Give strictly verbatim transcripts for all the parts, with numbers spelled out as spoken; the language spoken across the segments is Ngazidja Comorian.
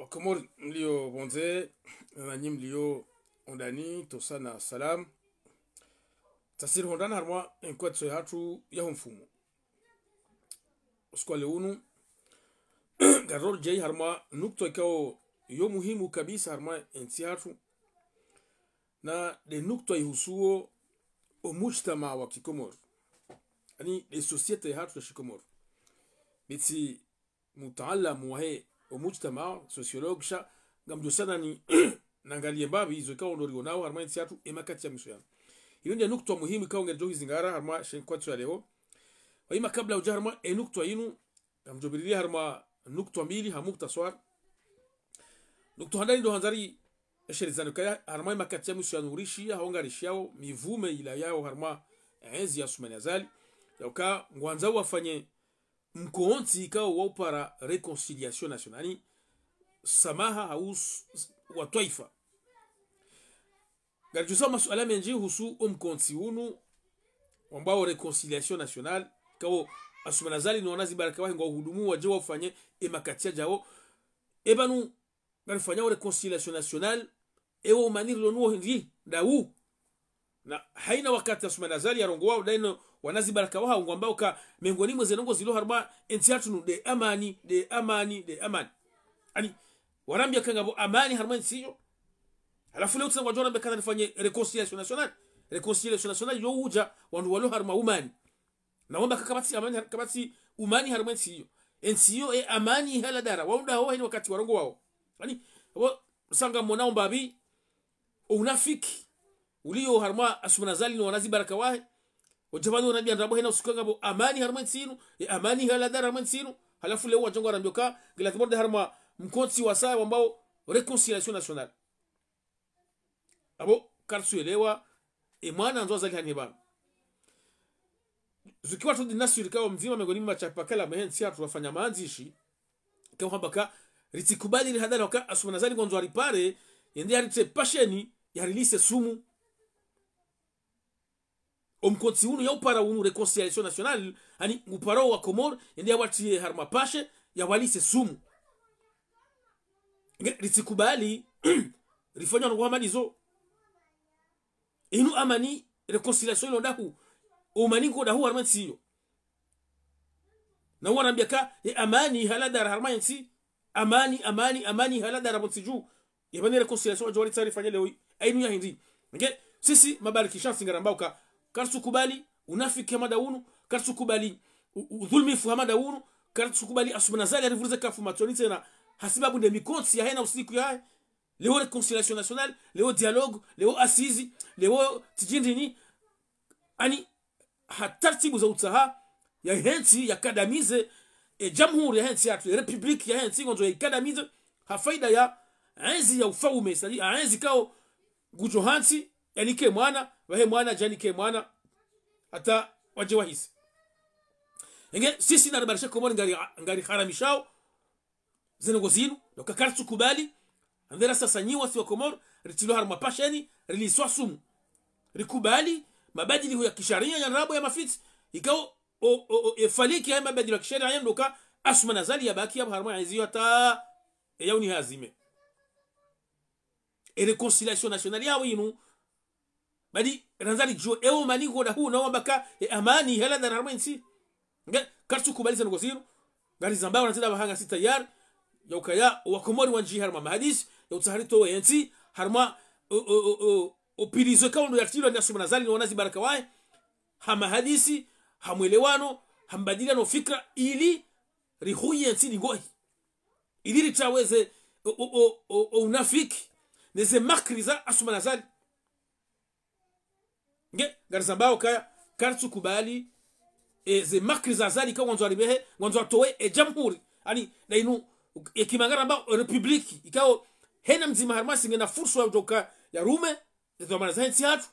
Wakomori mlio pvondze, na nyi mlio hondani, ntsosa na salam. Tsasiri hondana harumwa enkwatso yahatru ya humfumo. Usiku wa leo unu, ngariro djayi harumwa nukutwa ikao yo muhimu kabisa harumwa entsi yahatru. Na nde nukutwa ihusuo omujtamaa wa kikomori. Yaani, nde société yahatru ya shikomori. Bitsi mutaalamu wahe omujtamaa, sociologue, sha ngamdjo shanani nangalie mbapvi izo ikao ndo rionao harumwa entsi yahatru emakati ya mwiso yanu. Inu nde nukutwa muhimu ikao ngaridjo hizingara harumwa she nkwatso ya leo. Wayima kabla udja harumwa enukutwa inu, ngamdjo pvirilia harumwa nukutwa mbili ha muktaswar. Nukutwa handani ndo handza ri eshelezane ukaya harumwa emakati ya mwiso yanu urishiya, hau ngarishiyao, mivume ila yao harumwa entsi ya Assoumani Azali, ya uka ngwandzao wafanye mkontsi ikao wa upara réconciliation nationale, yaani samaha hau s-, s-, wa twaifa. Ngaridjusa masuala mendji uhusu omkontsi unu, wambwao réconciliation nationale, ikao Assoumani Azali no wanazibaraka wahe ngwao uhudumu wadje waufanye emakati yadjao. Epvanu ngarifanyao réconciliation nationale, ewo umani rilo nuwo hindri, ndawu. Na haina wakati Assoumani Azali yarongowao, daino wanazibaraka wahawo ngwambao uka mengoni mwa ze ndrongoo zilo harumwa entsi yahatru nu nde amani, nde amani, nde amani. Yaani, warambia uka ngapvo amani harumwa entsi iyo. Halafu leo tsi ngwadjo rambia uka narifanye réconciliation nationale. Réconciliation nationale yo udja wandru walo harumwa umani. Na wamba uka kapvatsi amani har-, kapvatsi umani harumwa entsi iyo. Entsi iyo, e amani ihala dara. Wao ndaho haina wakati warongowao. Yaani, wo, sa ngamwonao mbapvi, o unafiki ulio harumwa Assoumani Azali no wanazibaraka wahe. Wadja pvanu wanambia ndrabo haina usiku ngapvo amani harumwa entsi inu, e amani ihala dara harumwa entsi inu. Halafu leo wadja ngwarambia uka ngilazimu rende harumwa mkontsi wa saya wambwao réconciliation nationale. Apvo, karitsuelewa, e mwana ndzo Azali hanihe pvanu. Zuki watru di nasuri ikao mdzima mengoni mwa mashapakala mwahe ntsi yahatru wafanya mandzishi, ikao hamba uka ritsikubali rihadaliwa uka Assoumani Azali ngwandzo aripare, yende yaritre pasheni, yarilise sumu. Omkontsi unu ya upara unu réconciliation nationale, yaani nguparo wa Komori, yende yawatriye harumwa pashe, yawalise sumu. Nge, ritsikubali rifanywa ndrongoo hama ndizo. Inu amani, réconciliation ilo ndahu, umani ngo ndahu harumwa entsi iyo. Na warambia uka, e amani ihala dara harumwa entsi, amani, amani, amani ihala dara pvontsi dju. Epvanu réconciliation wadjo waritsaha rifanye leo, ainu ya hindri. Nge, sisi mabariki shansi ngarambao uka karitsukubali unafiki hama nda unu, karitsukubali u-, u-, udhulumifu hama nda unu, karitsukubali Assoumani Azali arivurize kafu matsoni tsena, hasibabu nde mikontsi yahe na usiku yahe. Leo réconciliation nationale, leo dialogue, leo assises, leo tijindini. Yaani, ha taratibu za utsaha yahe ntsi yakadamize e jamhuri yahe ntsi yahatru, e république yahe ntsi ngwandzo yaikadamize, ha faida ya entsi ya ufaume, c'est-à-dire entsi ikao ngudjo hantsi, yanike mwana, pvahe mwana, djanike mwana, hata wadje wahise. Enge, sisi na ribarishe Komori ngari, ngariharamishao ze ndrongoo zinu, ndoka karitsukubali, andera sasa nyi wasi wa Komori, ritrilwa harumwa pasheni, riliswa sumu. Rikubali mabadiliho ya kisharia ya ndrabo ya mafitsi, ikao o, o, o, efaliki ya mabadiliho ya kisharia ya ndoka Assoumani Azali yabaki yapvo harumwa entsi iyo hata e yauni hazime. E réconciliation nationale yawo inu, badi randza ridjuwe, ewo umani ngo ndahu, na wamba uka, e amani ihala dara harumwa entsi. Nge, karitsukubali ze ndrongoo zinu, ngarizambao na zida pvahanu ngasi tayari, ya ukaya, wakomori wandjiye harumwa mahadisi, ya utsaha ritowe entsi, harumwa, o, o, o, o, o pilizo ikao ndo yatrilwa ni Assoumani Azali no wanazibaraka wahe, ha mahadisi, ha mwelewano, ha mbadilano fikra, ili rihuye entsi lingohi. Ili ritaweze o, o, o, o, o unafiki, neze makri za Assoumani Azali. Nge, ngarizambao ukaya, karitsukubali, e, ze makri za Azali ikao ngwandzo aribehe, ngwandzo atowe e jamhuri. Yaani, nda inu, e kimanga rambao république, ikao hena mdzima harumwa si ngena furswa ya utoka yarume, ze dhwamana zahe ntsi yahatru,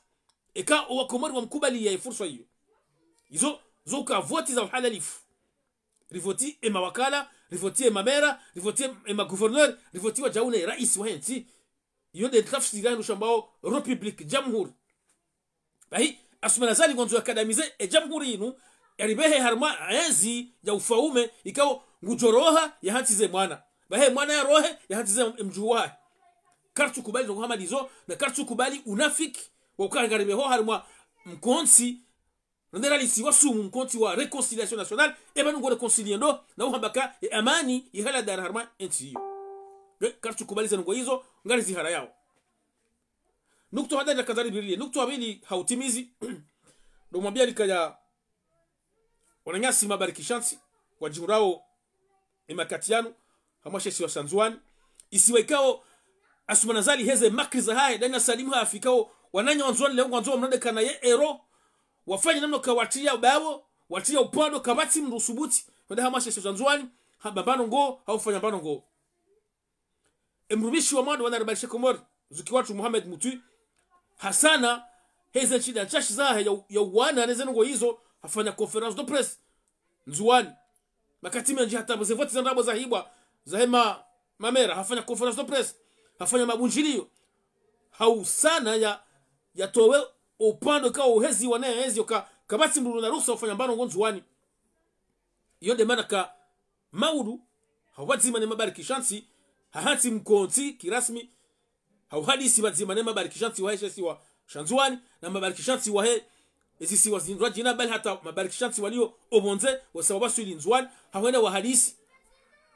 eka owakomori wamkubali ye furswa iyo. Izo, zo uka voti za uhalalifu. Rivoti e mawakala, rivoti e mamera, rivoti e, e magouverneur, rivoti wadjau ne raisi wahe ntsi. Iyo nde tafsiri ya hindru shambao république, jamhuri. Bahi, Assoumani Azali ngwandzo yakadamize e jamhuri inu, yaribehe harumwa entsi ya ufaume, ikao ngudjo roha yahantsize mwana. Bahi mwana yarohe, yahandzize mdjuhu wahe. Karitsukubali ndrongoo hama ndizo, na karitsukubali unafiki, wa ukaya ngaribeho harimwa mkontsi, nandera lisi wasumu mkontsi wa réconciliation nationale, eba nungo réconcilier ndo, na uhamba ka, e amani, ihala dara harimwa entsi iyo. Nge, karitsukubali ze ndrongoo izo, ngariziharayao. Nukta hadari na kadhari birilie. Nukta wa pvili ha utimizi. Ndo mwambia likaya wananyasi mabarikishantsi, wadjihundrao emakati yanu, hamwa she isiwa sha Ndzuwani. Isiwa ikao Assoumani Azali heze makri zahahe, dani na Salim Hafi ikao, wananya wa Ndzuwani leo ngwandzo wamnade kana ye ero, wafanye namna ka watria ubao, watria upvwando, kapvatsi mndru usubuti, wende hamwa she isiwa sha Ndzuwani, hamba mbano ngo, hau fanya mbano ngo. Emrumishi wa mwando wa Naribalishe Komori, zuki watru Mohamed Mutwi, hasana, heze ntsida ntsashi zahe ya, ya uwana neze ndrongoo izo, hafanya conférence de presse, Ndzuwani. Makati mendji hata pvo ze voti za ndrabo zahibwa, zahe ma, mamera, hafanya conférence de presse, hafanya mabundjilio, hausana ya, yatowe upvwando ikao uhezi wana ya hezi yoka, kapvatsi mndru na ruhusa ufanya mbano ngo Ndzuwani. Iyo nde mana ka Maudu, hau pvadzima ne mabarikishantsi, hahantsi mkontsi kirasmi, hau hadisi pvadzima ne mabarikishantsi wahe she isiwa sha Ndzuwani, na mabarikishantsi wahe ezisiwa zindrwadjina, bali hata mabarikishantsi walio opvondze, wasa wawaswili Ndzuwani, hahwenda wahadisi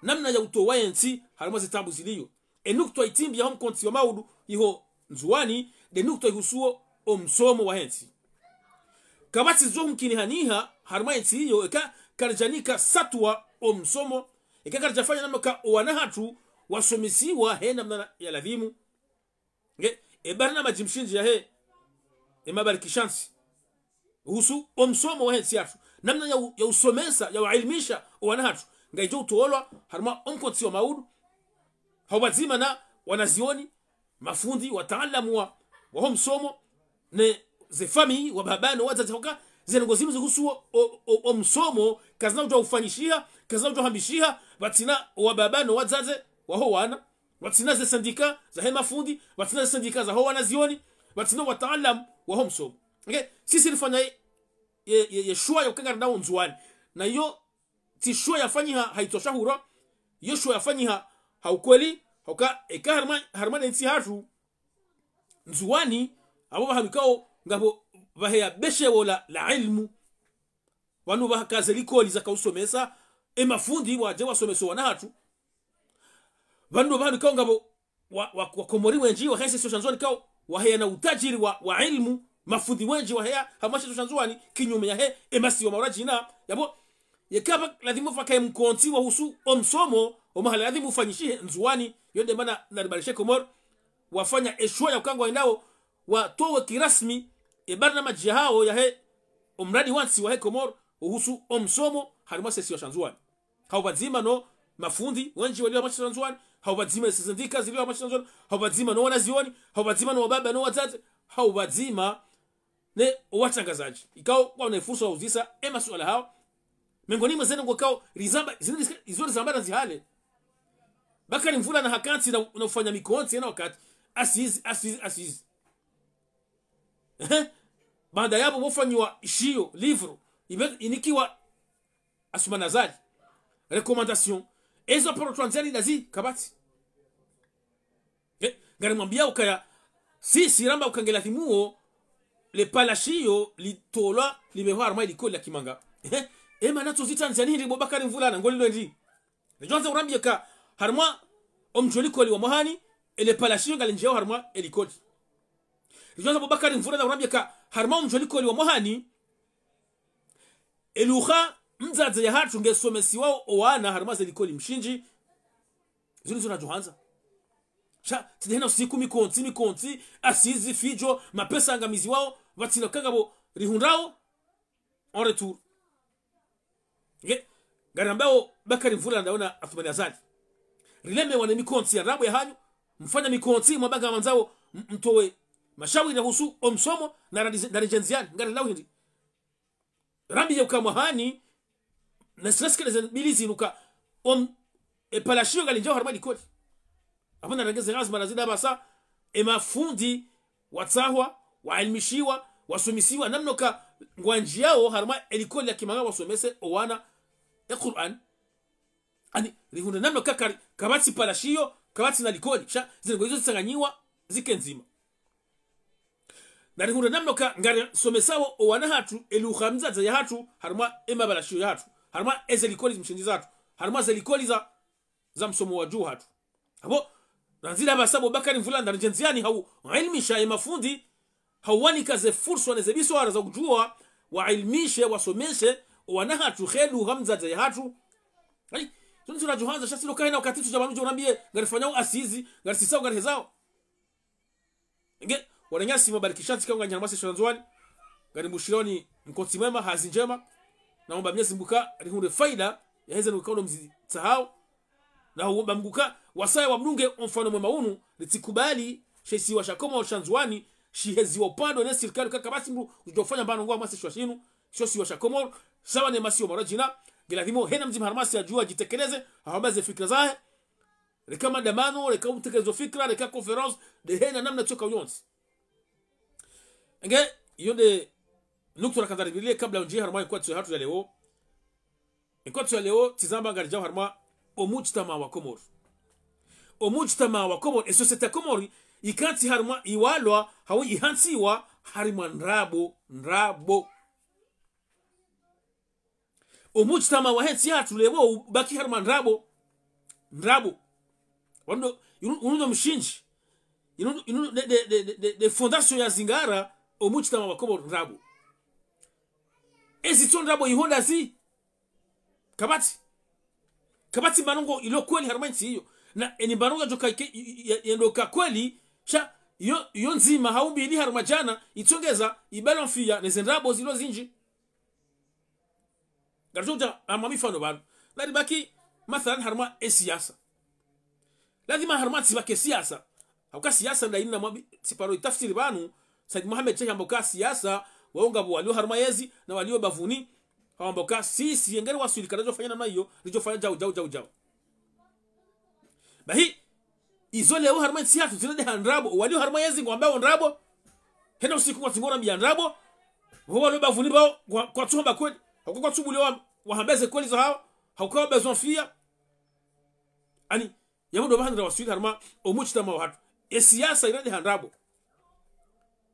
namna ya utowa yentsi harimwa ze tabu zilio. Enukta itimbi yaho mkontsi wa Maudu iho Ndzuwani, nde nukta ihusuo omsomo wahe ntsi. Kapvatsi zo mkini haniha harimwa entsi iyo, eka karidjanika satwa omsomo, eka karidjafanya namna ka owana hatru wasomesiwa he namna ya ladhimu. Nge, ebarnamadji mshindzi yahe emabarikishantsi uhusu omsomo wahe ntsi yatru, namna ya u-, ya usomesa, ya uilimisha owana hatru, ngayidjo utolwa harimwa omkontsi wa Maudu, hau pvadzima na wanazioni, mafundi, wataalamu wa, waho msomo, ne ze famille, wababa no wadzadze, hoka ze ndrongoo zinu zihusuo o, o, o, omsomo, kazina udjo ufanyishiha, kazina udjo hambishiha pvatsina wababa no wadzadze waho wana, pvatsina ze syndicat zahe mafundi, pvatsina ze syndicat zaho wanazioni, pvatsina wataalamu waho msomo. Nge, sisi rifanya ye, ye, ye, ye shuwa ya ukangara nao Ndzuwani. Na iyo tsi shuwa yafanyiha ha itosha hura, iyo shuwa yafanyiha ha ukweli, hauka eka harimwa, harimwa ne ntsi hatru, Ndzuwani, apvo pvahanu ikao ngapvo pvaheya beshewo la, la ilmu. Pvanu pvahaka ze likoli zaka usomesa, emafundi wadje wasomese owana hatru. Pvanu pvahanu ikao ngapvo wa, wa, wakomori wendji, wahe she isiwa sha Ndzuwani ikao, waheya na utajiri wa, wa ilmu, mafundi wendji waheya hamwa she isiwa sha Ndzuwani, kinyume yahe emasiwa maura djina, yapvo, yeka pva ladhimu pvakaye mkontsi wahusu omsomo, omahala ladhimu ufanyishihe Ndzuwani, iyo nde mana Naribalishe Komori, wafanya eshuwa ya ukaya ngwendao, watowe kirasmi, ebarnamadji yahao yahe, omradi wa ntsi wahe Komori, uhusu omsomo, harimwa she isiwa sha Ndzuwani. Hau pvadzima no mafundi wendji walio hamwa she isiwa sha Ndzuwani, hau pvadzima ze syndicat zilio hamwa she isiwa sha Ndzuwani, hau pvadzima no wanazioni, hau pvadzima no wababa no wadzadze, hau pvadzima ne owatrangazadji. Ikao kwaona efursa wauzisa emasuala hao. Mengoni mwa ze ndrongoo ikao rizamba, zini zika, izo rizamba na zihale. Bakari Mvula na hakantsi na, na ufanya mikontsi yena wakati. Assises, assises, assises. Ehe. Baanda yapvo pvofanyiwa shiyo, livre, ibe, inikiwa Assoumani Azali. Recommandation. Ezo paro twandziani dazi, kapvatsi. Eh, ngarimwambia ukaya, sisi ramba uka ngeladhimuo, le palashiyo litolwa, libehwa harimwa elikoli la Kimanga. Eh, ema natso zitrandziani hindri bo Bakari Mvula na ngolilo ndri. Ridjwandza urambie ka, harimwa omdjo likoli wa Mwahani, ele palashiyo ngalindjiao harimwa elikoli. Ridjwandza bo Bakari Mvula na urambie ka, harimwa omdjo likoli wa Mwahani, elugha mdzadze yahatru ngesomesiwao owana harimwa ze likoli mshindzi, zinu zo nadjohandza. Sha, tsidehena usiku mikontsi, mikontsi, assises, fidjo, mapesa angamiziwao, pvatsina kangapvo rihundrao, en retour. Nge, ngarambao Bakari Mvula ndaona Assoumani Azali. Rilemewa ne mikontsi ya rabu yahanyu, mfanya mikontsi, mwabanga mandzao, m-, mtowe mashawiri yahusu omsomo, na radi-, na ridjendziani, ngarilao hindri. Rambi yeuka Mwahani, na sirasikele ze mbili zinu ka, om, e palashiyo ngalindjiao harimwa likoli. Apvo narengeze ghazi mara zida pvasa, emafundi, watsahwa, waelimishiwa, wasomesiwa, namna uka ngwandjiao harimwa elikoli ya Kimanga wasomese owana e Qur'an. Ani, rihundre namna uka kari, Kapvatsi palashiyo, kapvatsi na likoli. Sha, ze likoli izo zitsanganyiwa, zike ndzima. Na rihundre namna ka ngarisomesao owana hatru, elugha mdzadze yahatru, harumwa emapalashiyo yahatru, harumwa eze likoli zimshindzi zahatru, harumwa ze likoli za, za msomo wa juu hatru. Apvo, randzi la pvasa bo Bakari Mvulanda, ridje ndziani hau wailimisha emafundi, hau wanika ze furswa ne ze biswara za kujua, wailimishe, wasomeshe, owana hatru, he lugha mdzadze yahatru. Ayi, zinu zinu radjo handza, sha silo kahina wakati tsu dja pvanu djo urambiye, ngarifanyao asizi, ngarisisao, ngarihezao. Nge, wananyasi mwabarikisha ntsi ka mnganyi harumwa sesho ya Ndzuwani. Ngarimbushironi mkontsi mwema, hazi ndjema. Na omba Mwenyezi Mungu ka rihundre faida yaheze nuka uno mzitsahao. Na omba Mungu ka wasaya wamdunge omfano mwema unu, ritsikubali she isiwa sha Komori sha Ndzuwani shiheziwa upvandre ne sirikali ka kapvatsi mndru udjo ufanya mbano ngwa mwa sesho shinu, sho isiwa sha Komori, sawa ne masiwa mara djina. Nge ladhimu hena mdzima harumwa si yadjua yadjitekeleze, hahamba ze fikira zahe. Reka madamano, reka utekelezo fikira, reka conférence, de hena namna tsoka uyontsi. Nge, iyo nde nukta rakandza ripvirilie kabla undjie harumwa enkwatso yahatru ya leo. Enkwatso ya leo, tsi zamba ngaridjao harumwa omujtamaa wa Komori. Omujtamaa wa Komori, e société ya Komori, ikantsi harumwa iwalwa, hau ihantsiwa, harumwa ndrabo, ndrabo. Omujtamaa wahe ntsi yahatru leo ubaki harumwa ndrabo. Ndrabo. Wando, inu, inu ndo mshindzi. Inu, inu nde, nde, nde, nde, nde fondation ya zingara, omujtamaa wa Komori ndrabo. Ezi tso ndrabo iho ndazi. Kapvatsi. Kapvatsi mbarongo ilo kweli harumwa entsi iyo. Na eni mbarongo yadjoka ike, i, i, ya, yendo ka kweli, sha, yo, yo ndzima hau mbili harumwa djana, itsongeza, ibalo mfiya, ne ze ndrabo zilo zindji. Ngaridjo udja, harumwa mifano pvanu. Na ribaki, mathalan, harumwa e siasa. Ladhima harumwa ntsi pvake siasa. Hauka siasa nda inu na mwabi, tsiparo itafsiri pvanu, Said Mohamed Cheikh hamba uka siasa, wao ngapvo walio harumwa yezi, na walio bapvuni, hamba uka sisi, yengeri waswili ka radjo fanya namna iyo, ridjo fanya djau, djau, djau, djau. Bahi, izo leo harumwa entsi yahatru, zina de ha ndrabo, walio harumwa yezi, ngwambao ndrabo, hena usiku ngwatsi ngorambiya ndrabo, wo walio bapvuni pvao, ngwa, kwatsu hamba kweli, hauka kwatsu buliwa, wahamba ze kweli zahao, hauka wa besoin fiya. Ani, yapvo ndo pvahanu rawaswili harumwa omujtamaa wahatru. E siasa ina de ha ndrabo.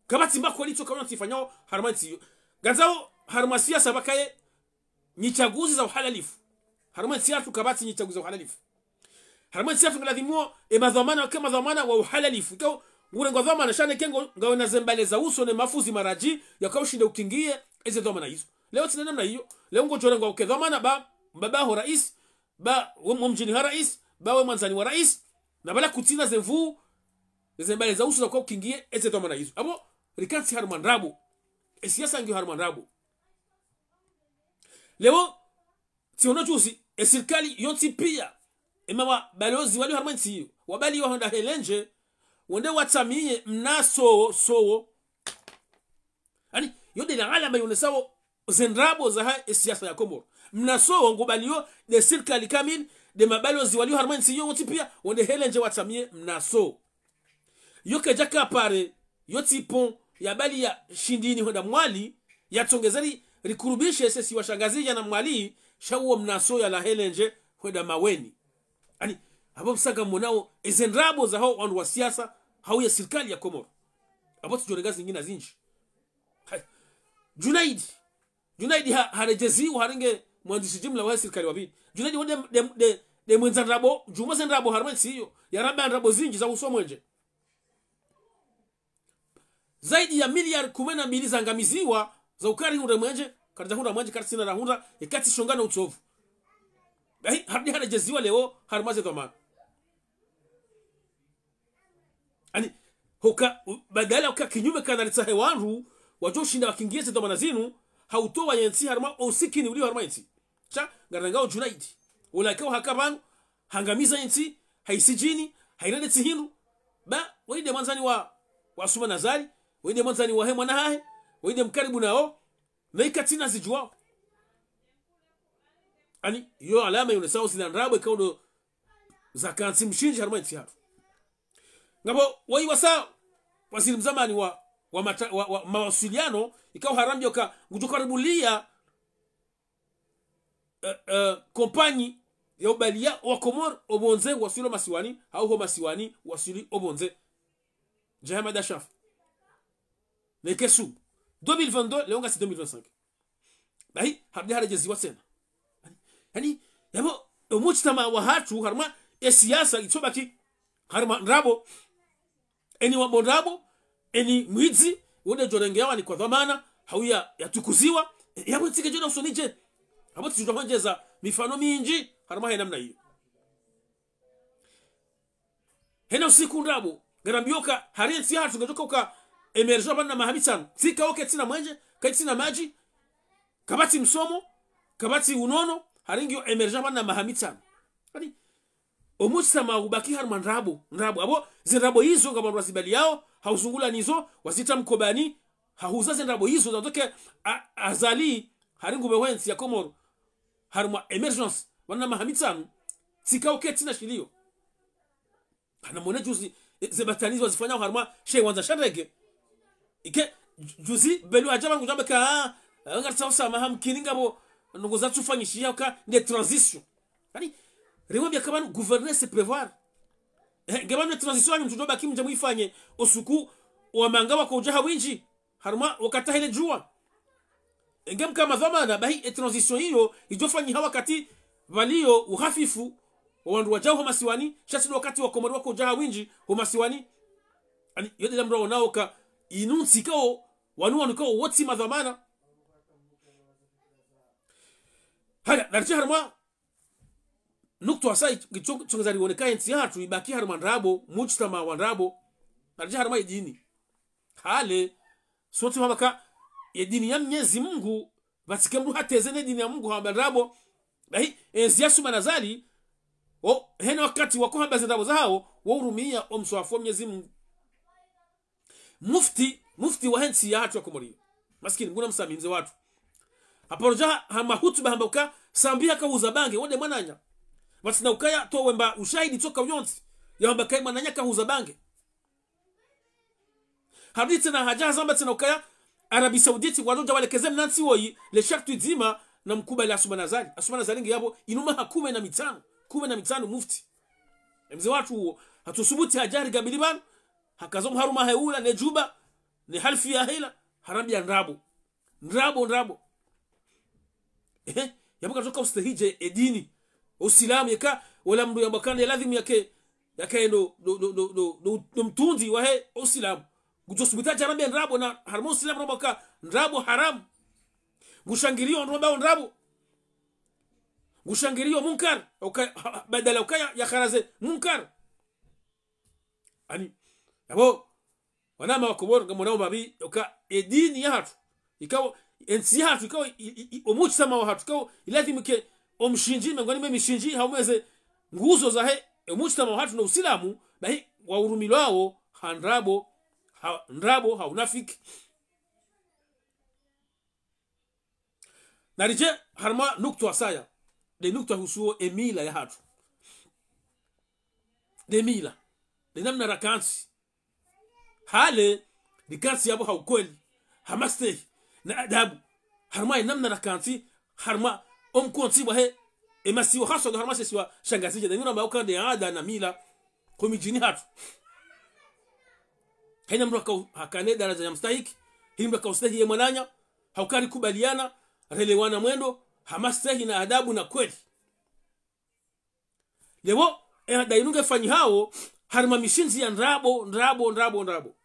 Kapvatsi mba kweli tsoka uno tsi ifanyao harumwa entsi iyo. Ngandzao harumwa siasa pvakaye nyitsaguzi za uhalalifu. Harumwa entsi yahatru kapvatsi nyitsaguzi za uhalalifu. Harumwa entsi yahatru ngaladhimuo, e madhwamana, wake madhwamana wa uhalalifu. Ikao, ngurengwa dhwamana, sha neke ngo, ngawe na ze mbale za uso ne mafuzi maradji, yaka ushinde ukingiye, eze dhwamana izo. Leo tsi na namna iyo. Leo ngodjo rengwa uke dhwamana ba, mbaba ho rais, ba we mdjini ha rais, ba we mwandzani wa rais, na pvala kutsina ze nvuu, ze mbale za uso za kwa ukingiye, eze dhwamana izo. Apvo, rikantsi harumwa ndrabo. E siasa ngiyo harumwa ndrabo. Leo, tsiono juzi, e sirikali yontsi piya, ema wa balozi walio harumwa entsi iyo, wabaliwa hwenda he lendje, wende watsamiye mnaso, sowo, Ani, yo de la alama yonesao ze ndrabo zaha e siasa ya Komori. Mnaso ngubaliyo de sirikali kamili, de mabalozi walio harumwa entsi iyo wontsi piya, wende he lendje watsamiye mnaso. Yo kedjaka pare, yo tsi pont yabaliya Shindini hwenda Mwali, yatsongeza ri, rikurubishe se siwa sha Ngazidja na Mwali, sha uwo mnaso yalawa he lendje hwenda Maweni. Ani, apvo msanga monao, eze ndrabo zaho wandru wa siasa, hau ye sirikali ya Komori. Apvo tsidjo renga zingina zindji. Hai. Junaidi. Junaidi ha, haredjeziwa harenge mwandzishi jimla wa sirikali wa pvili. Junaidi wonde de, de, de mwendza ndrabo, djumwa ze ndrabo harumwa entsi iyo. Yaramba ndrabo zindji za uso mwenje. Zaidi ya miliyari kume na mbili zangamiziwa, za ukari hundre mwenje, karidja hundra mwenje, karitsina rahundra, ekatsi shonga na utsovu. Bahi, harudi haredjeziwa leo, harumwa ze dhwamana. Ani, huka, u, badala uka kinyume kana ritsahe wandru, wadjo ushinda wakingiye ze dhwamana zinu, hautowa yentsi harumwa o usikini ulio harumwa yentsi. Sha, ngarangao Junaidi. Ula ikao haka pvanu, hangamiza yentsi, haisijini, hairende tsi hindru. Ba, wayi de mwandzani wa, wa Assoumani Azali, wayi de mwandzani wahe mwana hahe, wayi de mkaribu nao, na ikatsina zidjuwao. Ani, yo alama yonesao zila ndrabo ikao ndo zakantsi mshindzi harumwa entsi hatru. Ngapvo, wayi wasa, waziri mzamani wa, wa mata, wa, wa mawasiliano, ikao harambiwa ka, ngudjo karibuliya, eh, eh, kompanyi ya ubaliya wa Komori opvondze waswili masiwani, hau ho masiwani waswili opvondze. Djahama dashafu. Neke su. Deux mille vingt-deux, leo ngasi deux mille vingt-cinq. Bahi, harudi haredjeziwa tsena. Yaani, yapvo, omujtamaa wahatru, harumwa, e siasa, itsobaki, harumwa ndrabo, eni wambo ndrabo, eni mwidzi, wonde djo rengewa ni kwa dhwamana, hauya, yatukuziwa, yapvo ntsi ngedjo na usoni dje. Apvo tsidjo hwendjeza, mifano mindji, harumwa he namna iyo. Hena usiku ndrabo, ngarambiwa ka, hari entsi yahatru ngedjo uka émergent pvanu na maha mitsanu. Tsi ikao kaitsina mwenje, kaitsina madji, kapvatsi msomo, kapvatsi unono, hari ngiyo émergent pvanu na maha mitsanu. Yaani, omujtamaa ubaki harumwa ndrabo, ndrabo. Apvo, ze ndrabo izo, ngapvo wandru wazibaliyao, hauzungula nizo, wazitra mkobani, hahuza ze ndrabo izo, zatoke a-, Azali, hari ngupve wentsi ya Komoro, harumwa émergence, pvanu na maha mitsanu, tsi ikao kaitsina shiliyo. Hana mone juzi, e, ze batanizi wazifanyao harumwa she wandza sha ndege. Ike, ju-, juzi, Belu hadja pvanu ngudjamba ka, ah, ah, ngaritsaho samaha mkini ngapvo, ndrongoo zatsufanyishiha ka, nde transition. Yaani, rimwambia ka pvanu, gouverner c'est prévoir. Eh, nge pvanu nde transition, yaani mtsudjo baki mdje mwifanye, osuku, wamanga wakodja ha windji. Harumwa wakati hale djuwa. Enge mka madhwamana, bahi e transition iyo, idjo fanyiha wakati pvaliyo uhafifu, wa wandru wadjao ho masiwani, sha tsi ndo wakati wa Komori wakodja ha windji ho masiwani. Yaani, yo nde namna mdru aonao ka, inu ntsi ikao, wanu wanu ikao, wo tsi madhwamana. Haya, naridje harumwa, nukta hasa, ngicho, ngicho ngazari woneka entsi yahatru, ibaki harumwa ndrabo, mujtamaa wa ndrabo, naridje harumwa e dini. Hale, sontsi hamba ka, ye dini ya Mnyezi Mungu, pvatsike mdru hateze ne dini ya Mungu hamba ndrabo. Bahi, enzi ya Assoumani Azali, o, hena wakati wakohamba ze ndrabo zahao, wo urumia omswahafu wa Mnyezi Mungu. Mufti, mufti wahe ntsi yahatru ya Komori. Maskini, nguna msamihi mze watru. Haparo dja ha, ha mahutuba hamba uka, Sambi hakahuza bange, wonde mwananya. Pvatsina ukaya, to wemba ushahidi tsoka uyontsi. Ya hamba ka ye mwananya kahuza bange. Harudi tsena hadja hazamba tsena ukaya Arabie Saoudite wandodja walekeze mna ntsi woyi, le shartwi dzima na mkubali Assoumani Azali. Assoumani Azali nge yapvo inu maha kume na mitsanu. Kume na mitsanu mufti. E mze watru uwo. Hatsusubuti hadja harigabili pvanu. Hakaza omharuma hahe ula, ne djuba, ne halfi yahe ila. Harambia ndrabo. Ndrabo, ndrabo. Ehe, yapvo katsoka ustehi dje e dini. Usilamu yeka, wola mndru yamba ka nde lazimu yake, yake ndo, ndo, ndo mtundzi wahe usilamu. Ngudjo subuti hadja harambia ndrabo na harumwa usilamu ramba ka ndrabo haramu. Ngushangiriyo ndrabo ndrabo. Ngushangiriyo munkar, uka, ha, ha, badala ukaya, yakaraze munkar. Yaani, yapvo, wanama wa Komoro, ngamonao mbapvi, uka, e dini yahatru, ikao, entsi yahatru, ikao, i, i, i, omujtamaa wahatru, ikao, ilazimu ke, omshindzi, mengoni mwe mishindzi, hau mweze, nguzo zahe, e omujtamaa wahatru no usilamu, bahi, wa urumilwao, ha ndrabo, ha, ndrabo, ha unafiki. Naridje harumwa nukta saya. Nde nukta ihusuo e mila yahatru. Nde mila. Nde namna rakantsi. Hale, rikantsi yapvo ha ukweli. Ha mastehi. Na adabu. Harumwa e namna rakantsi. Harumwa omkontsi wahe. E masiwa haswa ndo harumwa she siwa sha Ngazidja. Nde nura mauka nde ada na mila. Ho midjini hatru. Hayina mndru haka-, hakane daraja ya mstahiki. Hayina mndru haka ustehi ye mwananya. Hauka rikubaliana, relewana mwendo, ha mastehi na adabu na kweli. Leo, e ada inu ngefanyihao, harumwa mishindzi ya ndrabo, ndrabo, ndrabo, ndrabo.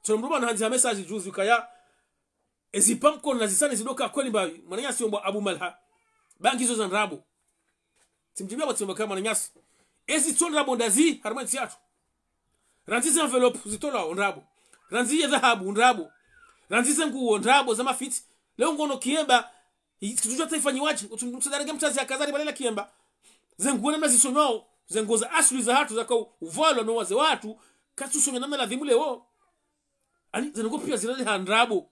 Tsono mndru pvanu handzi ha message juzi ukaya, ezi pamkono na zisani zidoka kweli mbapvi, mwananyasi yombwa Abu Malha. Bangi zo za ndrabo. Tsimdjibiya pvo tsimba ka mwananyasi. Ezi tso ndrabo ndazi, harumwa ntsi yatru. Randzi ze enveloppe zitolwao ndrabo. Randzi ye dhahabu ndrabo. Randzi ze nguo ndrabo za mafiti. Leo ngono kiemba, i-, kitru sha taifa nyi wadje, utsu-, utsudarenge mtsazi ya kazari balela kiemba. Ze nguo namna zisonywao, ze nguo za asili zahatru zaka u-, uvalwa no wazee watru, katsusonywa namna ladhimu leo. Yaani, ze nguo piya zilale ha ndrabo.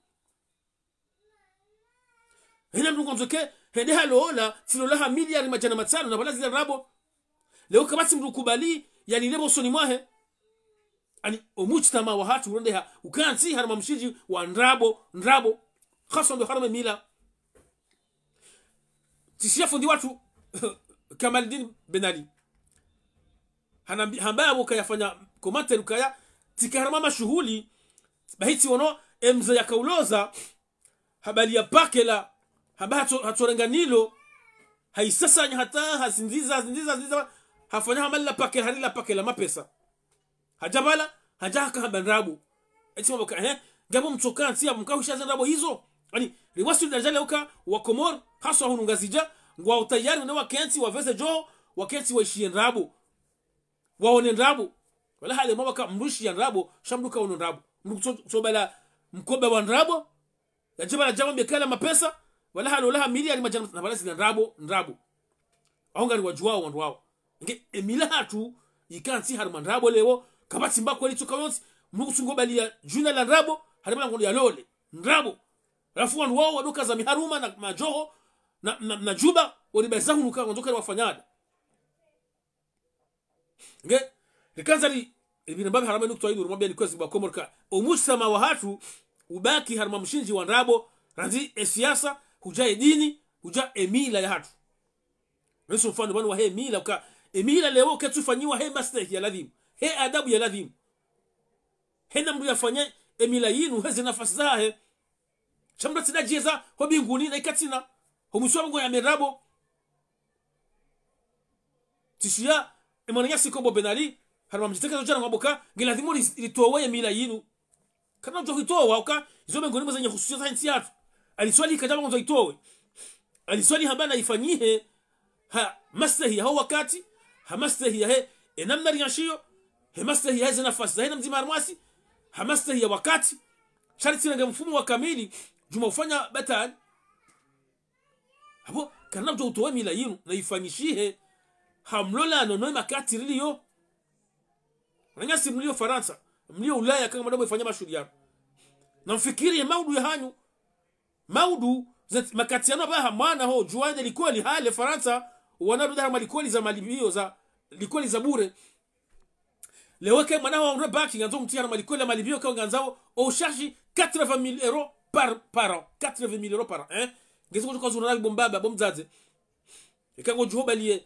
Hayina mndru ngondzo ke, hende halola, tsilola ha miliyari madjana matsanu na pvala zila ndrabo. Leo kapvatsi mndru kubali, yalile pvo usoni mwahe. Yaani, omujtamaa wahatru urondeha, ukantsi harumwa mshindzi wa ndrabo, ndrabo. Haswa ndo harumwa e mila. Tsishiya fundi watru, Kamaldine Ben Ali. Hanambi-, hamba yapvo kayafanya commentaire ukaya, tsika harumwa mashuhuli, bahi tsiono, emze yakauloza, habali ya pakela, hamba hatso-, hatsorenga nilo, haisasanya hata, hazindziza, hazindziza, hazindziza, hafanya hamali la pakela, hari la pakela mapesa. Hadja pvala, hadja haka hamba ndrabo. Etsi mwaboka, ehe, ngapvo mtsoka ntsi ya mkahusha ze ndrabo hizo. Ani, riwaswili daraja leo uka, wa Komori, haswa hunu Ngazidja, ngwao tayari wone wakentsi, waveze djo, wakentsi waishiye ndrabo. Waone ndrabo. Wala hale mwaboka mdru ishiya ndrabo, sha mdru kaono ndrabo. Mdru kutso-, kutsobala mkoba wa ndrabo, yadje pvala yadje yambe kala mapesa, wala hale ola ha miliari madjana, na pvala zila ndrabo, ndrabo. Aho ngari wadjuwao wandru wao. Nge emila hatru, ikantsi harumwa ndrabo leo, kapvatsi mba kweli tsoka yontsi, mdru kutsungo baliya djuna la ndrabo, hari pvala ngondo yalole, ndrabo. Halafu wandru wao wadoka za miharuma na madjoho, na, na, na djuba, wori baza hunuka, wandzo kari wafanya ada. Nge, rikandza ri, ibini mbapvi harumwa nukta inu, rimwambia ni kwezi mba Komori ka, omujtama wa hatru, ubaki harumwa mshindzi wa ndrabo, randzi e siasa, hudja e dini, hudja e mila ya hatru. Ngeso mfano pvanu wa he mila, uka, e mila leo ketsufanyiwa he mastehi ya ladhimu, he adabu ya ladhimu. Hena mdru yafanye e mila yinu, heze nafasi zahe. Sha mdru atsidjeza, ho mbinguni na ikatsina. Ho mwiso wa ngo ya mendrabo. Tsishiya, e mwananyasi Kombo Ben Ali, harumwa mdjitekezo djana mwaboka, nge ladhimu li-, litowe ye mila yinu. Kana udjo hitowa, uka, izo mbinguni mwa zenye hususiya za ntsi yatru. Aliswali kadjama ngondzo itowe. Aliswali hamba na ifanyihe, ha mastehi ya ho wakati, ha mastehi ya he, e namna riyanshiyo, he mastehi ya he ze nafasi za he na mdzima harumwasi, ha mastehi ya wakati, sha ritsirenge mfumo wa kamili, djuma ufanya batali. Apvo, kana udjo utowe mila yinu, na ifanyishihe, ha mlolano no e makati riliyo. Wananyasi mliyo Farantsa, mliyo Ulaya, kanga mdamwe ifanya mashuhuli yanu. Na mfikiri ye maudu ya hanyu, maudu, ze makati yanu apvaha mwana ho, djuwa ende likoli, hale Farantsa, wana ruda harumwa likoli za malipviyo, za likoli za bure. Leo ke mwana ho undre bac, ngandzo mtriye harumwa likoli ya malipviyo, ka ngandzao, o charge quatre-vingt mille euros par, par an. Quatre-vingt mille euros par an, hein? Ngezi kutsuka zura na bo mbaba, bo mdzadze. Eka ngodjuho baliye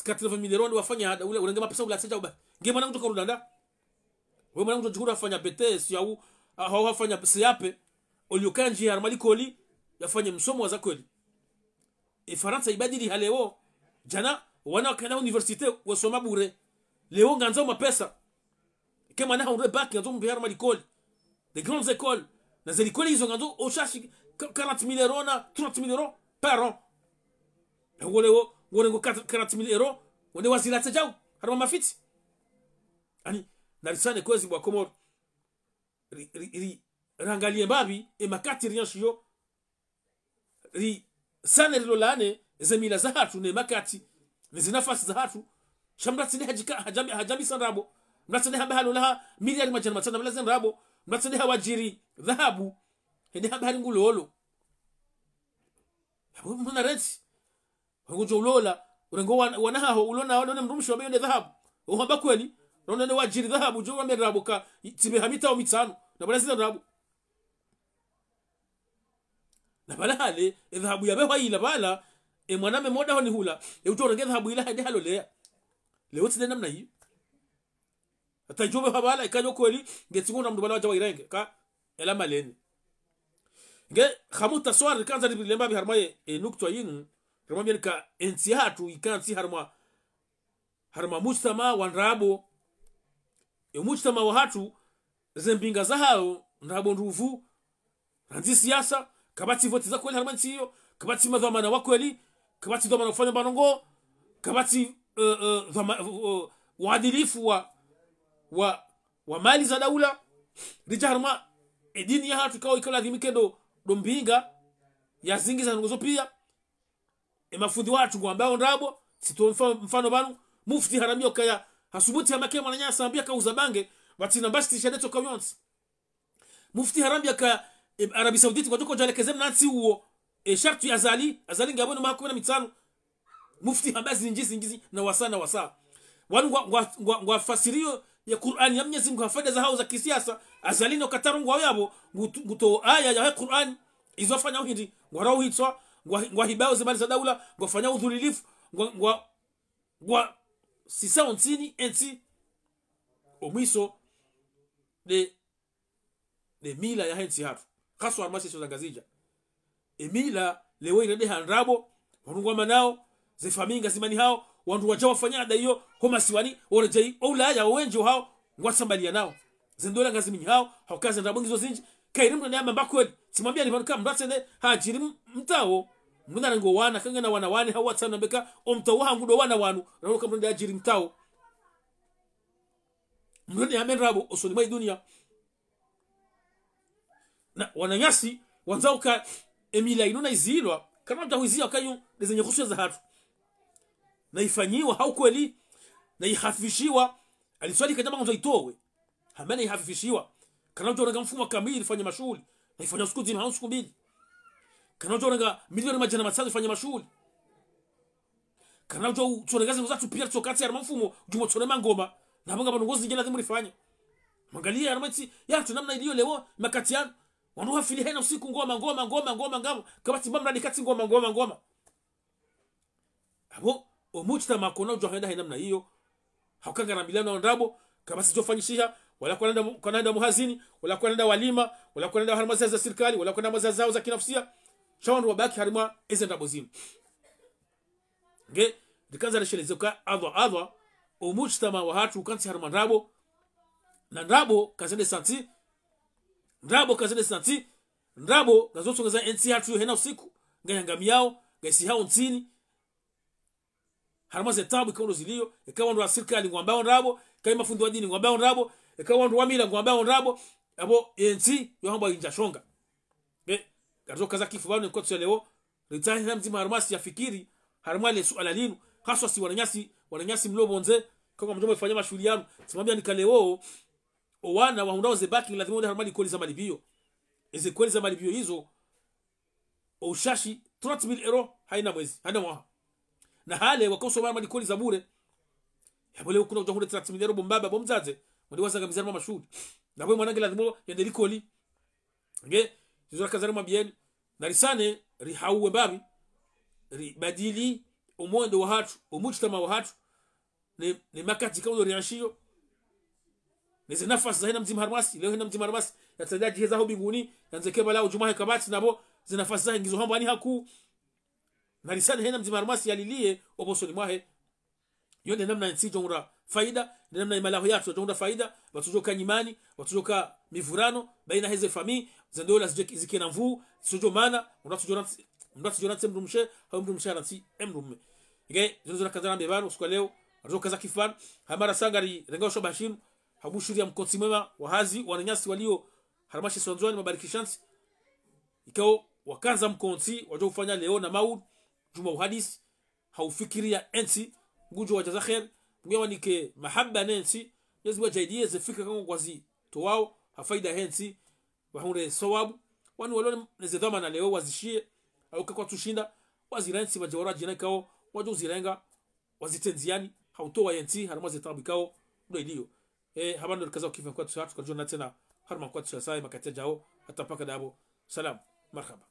quatre-vingt mille euros ndo wafanya hada, ule, urenge mapesa ula tsedja uba. Nge mwana kutsuka rudanda. We mwana kutsuka wafanya B T S ya u, a, hau hafanya C A P. Olio kandji harumwa likoli, yafanye msomo wa za kweli. E Farantsa ibadili ha leo. Djana, wana wakana université, wasoma bure. Leo ngandzao mapesa. Ke mwana ha undre bac, ngandzo mtriye harumwa likoli. Des grandes écoles. Na ze likoli izo ngandzo, o charge, qu-, quarante mille euros na trente mille euros par an. Ngole wo, ngole ngo quat-, quarante mille euros, wende wazila tsedjao, harumwa mafiti. Ani, na risane kwezi mba Komori. Ri, ri, ri, rangaliye mbapvi, e makati riyanshiyo, risane rilolane, ze mila za hatru ne makati, ne ze nafasi za hatru, sha mdru atsinde hadjika, hadjambi, hadjambisa ndrabo, mdru atsinde hamba halola ha miliari madjana matsanu na pvala ze ndrabo, mdru atsinde hawadjiri dhahabu, hende hamba hari ngulolo. Apvo mwana rentsi, ngudjo ulola, urenge wan-, wana haho, ulona, ulone mdrumshe wambe yonde dhahabu. Uhamba kweli, ronde ne wadjiri dhahabu, djo wambe ndrabo ka, i-, tsibe ha mita o mitsanu, na pvala zile ndrabo. Na pvala hale, e dhahabu yabe hwa ila pvala, e mwana me moda honi hula, e utso urenge dhahabu ila hende haloleya. Leo tsi nde namna hiyo. Hata idjo be hwa pvala, ikadjo kweli, nge tsi ngondra mdru pvala wadja wairenge, ka, ela maleni. Nge, hamu taswari, kandza ripvile mbapvi harumwa ye, e nukta yinu, rimwambie ka entsi yahatru, ikantsi harumwa, harumwa mujtama wa ndrabo. E mujtama wa hatru, ze mbinga za hawo, ndrabo ndruvu, randzi siasa, kapvatsi voti za kweli harumwa ntsi iyo, kapvatsi madhwamana wa kweli, kapvatsi dhwamana ufanya mba ndrongoo, kapvatsi, eh, eh, dhwama-, eh, eh, uadilifu wa, wa, wa mali za daula, ridja harumwa e dini ya hatru ikao ika ladhimu ke ndo, ndo mbinga, ya zingi za ndrongoo zo pia. E mafundi watru ngwambao ndrabo, tsitowe mfa-, mfano pvanu, mufti harambia ukaya, hasubuti hamba ke mwananyasi hambia kauza bange, pvatsina mbashitisha detso kayontsi. Mufti harambia ka, e, Arabie Saoudite kwadjoko djalekeze mnantsi uwo, e, shartu ya Azali, Azali ngapvo no maha kumi na mitsanu. Mufti hamba zindji, zindji, zindji, na wasa, na wasa. Wanu ngwa, ngwa, ngwa, ngwafasiriyo ye Kur'ani ya Mnyezi Mngu ha faida za hawo za kisiasa, Azali no Kataro ngwawo yapvo, ngutu-, nguto aya ya he Kur'ani, izo wafanya uhindri, ngwarao uhitswa, ngwa-, ngwahibao ze mali za daula, ngwafanya udhulilifu, ngwa, ngwa, ngwa sisa ontsini entsi. Omwiso nde, nde mila yahe ntsi hatru. Haswa harumwa ze sio za Ngazidja. Emila leo ina nde ha ndrabo, wandru ngwamanao, ze famiyi ngazimanihao, wandru wadja wafanya anda iyo, ho masiwani, oredjei, o Ulaya, owendji wahao, ngwatsambaliyanao. Ze ndola ngazimenyihao, hauka ze ndrabo ngizo zindji, kayiri mndru nde yamba mba kweli. Tsimwambiyani pvanu ka mndru atsende hadjiri m-, mtao. Mndru narenge owana, kangena wana wane, hau watsanu nambe ka, omtao wahangu ndo wana wanu, rauka mndru nde hadjiri mtao. Mndru nde yambe ndrabo, osoni mwa iduniya. Na wananyasi, wandzao ka emila inu na izilwa, kana mdja huiziya kayu, nde zenye husuya za hatru. Na ifanyiwa, hau kweli, na ihafifishiwa, aliswali kadjama ngondzo itowe. Hamene ihafifishiwa. Kana udjo renga mfumo kamili ifanye mashuhuli. Na ifanya usiku ndzima hau usiku mbili. Kana udjo renga miliyoni madjana matsanu ifanye mashuhuli. Kana udjo, udjo renga zinu zatru piya tsokati harumwa mfumo, djumo tsone mangoma. Na bonga pvanu ngozi ngena dhimuri fanya. Mwangaliye harumwa entsi, yatru namna iliyo leo, makati yanu. Wandru hafili hena usiku ngoma, ngoma, ngoma, ngoma, ngoma. Kapvatsi mba mradi katsi ngoma, ngoma, ngoma. Apvo, omujtama kona udjo henda hena namna iyo. Hauka ngarambilana ndrabo, kapvatsi djo fanyishiha, wala kwanenda mu-, kwanenda muhazini, wala kwanenda walima, wala kwanenda harumwa ze hazi za sirikali, wala kwanenda mwa ze hazi zao za kinafsiya. Sha wandru wabaki harumwa eze ndrabo zinu. Nge, rikandza risheleze ka adhwa, adhwa, omujtama wahatru ukantsi harumwa ndrabo, na ndrabo kazende santi, ndrabo kazende santi, ndrabo ngazo tsongeza entsi hatru yo hena usiku, ngayangamiyao, ngaisihao ntsini, harumwa ze tabu ikao ndo ziliyo, eka wandru wa sirikali ngwambao ndrabo, eka mafundi wa dini ngwambao ndrabo, eka wandru wa mila ngwambao ndrabo, apvo entsi yo hambwa indja shonga. Nge, karizo kaza kifu pvanu nkwatsu ya leo, ritsahe na mdzima harumwa si yafikiri, harumwa le suala linu, haswa si wananyasi, wananyasi mlo pvondze, kangwa mdjo mfanya mashuhuli yanu, tsimwambiyani ka leo, owana wahundrao ze bac, lazima wende harumwa likoli za malipviyo. Eze likoli za malipviyo izo, oushashi trente mille euros, hayina mwezi, hayina mwaha. Na hale, wakausoma harumwa likoli za bure. Yapvo leo kuna udja hundre trente mille euros bo mbaba, bo mdzadze, mwende wazangamiza harumwa mashuhuli. Na bo mwana nge lazima yende likoli. Nge, zizo raka zari mwambiyeni, na risane, rihauwe mbapvi, ribadili omwendo wahatru, omujtama wahatru, ne, ne makati kaulo rianshiyo, ne ze nafasi za hena mdzima harumwa si, leo hena mdzima harumwa si, yatsandza djiheza ho mbinguni, yandze keba lao djumwa he kapvatsi na bo, ze nafasi zahe ngizo hambwani hakuu, na risane hena mdzima harumwa si yaliliye, opvosoni mwahe, Yo nde namna entsi idjo hundra faida, nde namna imalaho yatru yadjo hundra faida, pvatsudjo ka nyimani, pvatsudjo ka mivurano, bayina heze famiyi, ze ndola zidje zikena nvuu, zitsudjo mana, mndru atsudjo rantsi, mndru atsudjo rantsi mndru mshe, hau mndru mshe harantsi mndru mme. Nge, zinu zo nakandza nambe pvanu, usiku wa leo, pvatsudjo kaza kifu pvanu, hamara sangari, renga usho bashinu, habushuriya mkontsi mwema, wahazi, wananyasi waliyo, harumwa she isiwa Ndzuwani mabarikishantsi, ikao wakandza mkontsi, wadjo ufanya leo na maud, djuma uhadisi, haufikiriya entsi, ngudjo wadjaza kheri, Mngu yawanike mahaba ne ntsi, Mwenyezi Mngu yadjaaliye ze fikira ikao ngwazitowao, ha faida he ntsi, wahundre sawabu, wanu walo ne ze dhwamana leo wazishiye, hauka kwatsushinda, wazirantsi wadje waradjina ikao, wadjo uzirenga, wazitrendziyani, hautowa ye ntsi, harumwa ze taabu ikao, ndo iliyo. E, hapvanu rikaza ukifa nkwatsu hatru, karidjo ona tsena, harumwa nkwatsu ya saya, makati yadjao, hata mpaka ndapvo. Salam, marhaba.